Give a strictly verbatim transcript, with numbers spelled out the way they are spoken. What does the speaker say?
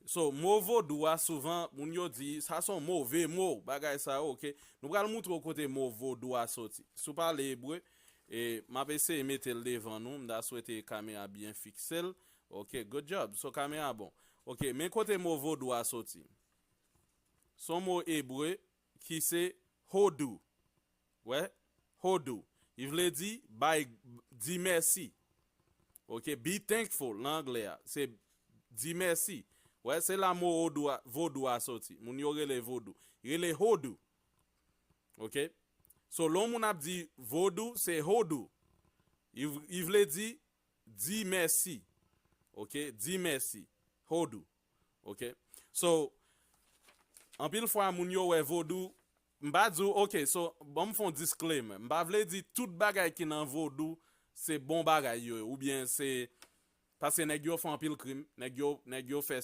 So, mo vodou a, souvan, moun yo di, sa se yon move mo, bagay sa yo, ok? Nou pral moutre w kote mo vodou a soti. Si w pale ebre, e m ap eseye mete l devan nou, m ta swete kamera byen fikse l. Ok, good job. So, kamera bon. Ok, men kote mo vodou a soti. Se yon mo ebre ki se hodou. Wè, hodou. Li vle di bay, di mèsi. Ok, be thankful nan anglè a. Se di mèsi. Wè, se la mo vodou a, vodou a soti. Moun yo rele vodou. Rele hodou. Ok? So, lè yon moun ap di vodou, se hodou. Li v- li vle di di mèsi. Ok? Di mèsi. Hodou. Ok? So, anpil fwa moun yo wè vodou, m pa di w, ok, so, ban m fè yon disclaimer. M pa vle di tout bagay ki nan vodou, se bon bagay yo, oubyen se, paske nèg yo fè anpil krim, nèg yo, nèg yo fè